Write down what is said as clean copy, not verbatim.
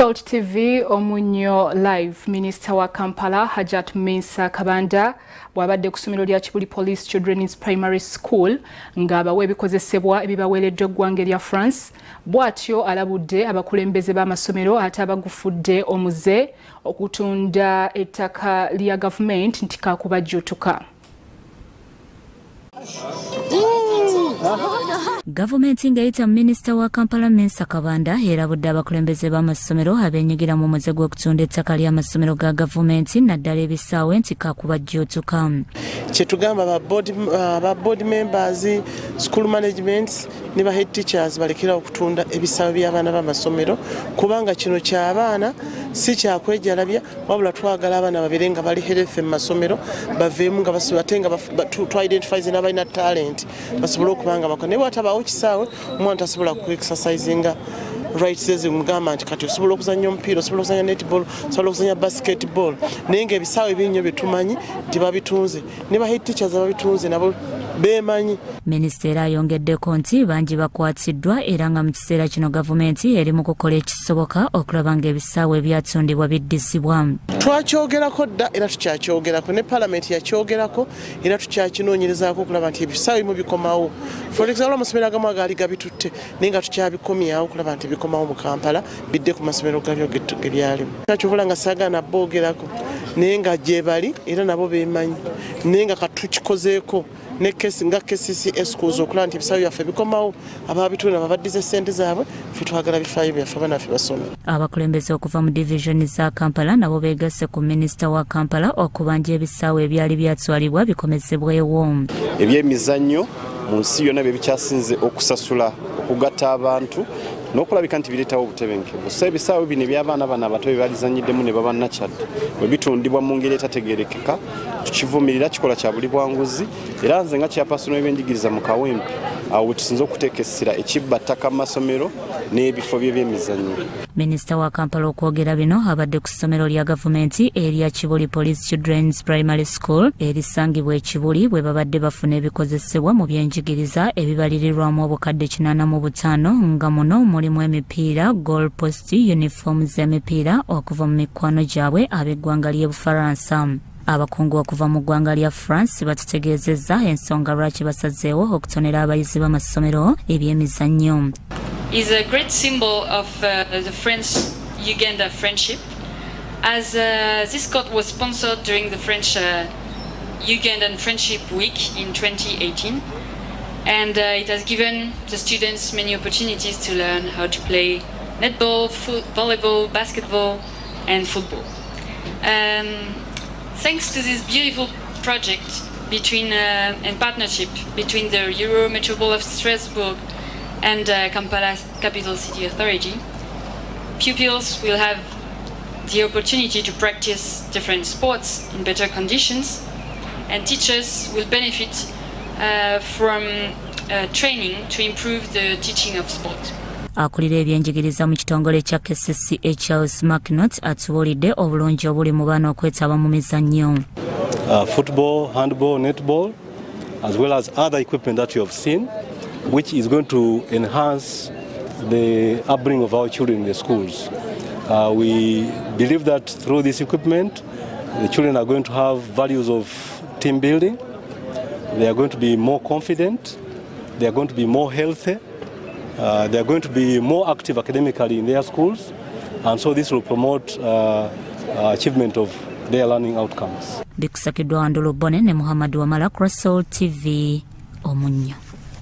Salt TV Omunnyo Live. Minisita wa Kampala Hajat Minsa Kabanda bw'abadde ku ssomero lya Kibuli Police Children's Primary School ng'abawa ebikozesebwa ebibaweereddwa eggwanga erya France, bw'atyo alabudde abakulembeze b'amasomero ate abagufudde omuze okutunda ettaka lya gavumenti nti kakubajjuutuka. Gavumenti ng'eyita mu minisita wa Kampala Minsa Kabanda erabudde abakulembeze b'amasomero abeenyigira mu muze gw'okutunda ettaka ly'amasomero ga gavumenti naddala ebisaawe nti kakubajjuutuka. Kyetugamba ba board members, school management ne ba head teachers, balekerawo okutunda ebisaawe by'abaana b'amasomero, kubanga kino ky'abaana, si kyakwejalabya, wabula twagala abaana babeere nga bali healthy mu masomero, baveemu nga ate nga twa-identifize n'abalina talent basobole okuba nga bakola. Naye bwatabaawo kisaawe, omwana tasobola ku exercisinga rights ze zimugamba nti kati osobola okuzanya omupiira, osobola okuzanya netball, osobola okuzanya basketball, naye nga ebisaawe binyo byetumanyi nti babitunze, ne ba head teachers ababitunze nabo beemanyi. Minisita era ayongeddeko nti bangi bakwatiddwa era nga mu kiseera kino gavumenti eri mu kukola ekisoboka okulaba ng'ebisaawe ebyatundibwa biddizibwa. Twakyogerako dda era tukyakyogeraku, ne palamenti yakyogerako era tukyakinoonyerezaako okulaba nti ebisaawe bimu bikomawo. For example, amasomero agamu agaali gabitutte, naye nga tukyabikomyawo okulaba nti bikomawo mu Kampala, bidde ku masomero gabyo ge byalimu. Kyovula nga saagala naboogerako, naye nga gye bali era nabo beemanyi, naye nga katukikozeeko ne nga KCCA schools okulaba nti ebisaawe byaffe bikomawo, ababitunda babaddize sente zaabwe. Ffe twagala bifaayo byaffe, abaana baffe basome. Abakulembeze okuva mu divizoni za Kampala nabo beegasse ku minisita wa Kampala okubanja ebisaawe ebyali byatwalibwa bikomezebwewo. Ebyemizannyo mu nsi yonna bye bikyasinze okusasula, okugatta abantu n'okulabika nti bireetawo obutebenkevu. So ebisaawe bino eby'abaana bano abato bye balizanyiddemu ne baba nakyadde, bwe bitundibwa mu ngeri etategerekeka, tukivumirira, kikola kya buli bwanguzi. Era nze nga chairperson w'ebyenjigiriza mu Kawempe, awo we tusinze okuteeka essira, ekibba ttaka mu masomero n'ebifo by'ebyemizannyo. Minisita wa Kampala okwogera bino abadde ku ssomero lya gavumenti erya Kibuli Police Children's Primary School erisangibwa e Kibuli, bwe babadde bafuna ebikozesebwa mu byenjigiriza ebibalirirwamu obukadde 85, nga muno mulimu emipiira, goal post, uniform z'emipiira, okuva mu mikwano gyabwe ab'eggwanga ly'e Bufaransa. Abakungu okuva mu ggwanga lya France batutegeezezza ensonga lwaki basazeewo okutonera abayizi b'amasomero ebyemizannyo. Is a great symbol of the French-Uganda friendship, as this court was sponsored during the French Ugandan Friendship Week in 2018, and it has given the students many opportunities to learn how to play netball, volleyball, basketball, and football. Thanks to this beautiful project between and partnership between the Eurométropole of Strasbourg and Kampala Capital City Authority, pupils will have the opportunity to practice different sports in better conditions, and teachers will benefit from training to improve the teaching of sport. Akulira ebyenjigiriza mu kitongole kya KCCA, Charles Macnot, atubuulidde obulungi obuli mu baana okwetaba mu mizannyo. Football, handball, netball, as well as other equipment that you have seen, which is going to enhance the upbringing of our children in the schools. We believe that through this equipment, the children are going to have values of team building, they are going to be more confident, they are going to be more healthy, they are going to be more active academically in their schools, and so this will promote achievement of their learning outcomes. Bikusakiddwa Wandulu Bone ne Muhammad Wamala, Salt TV Omunnyo.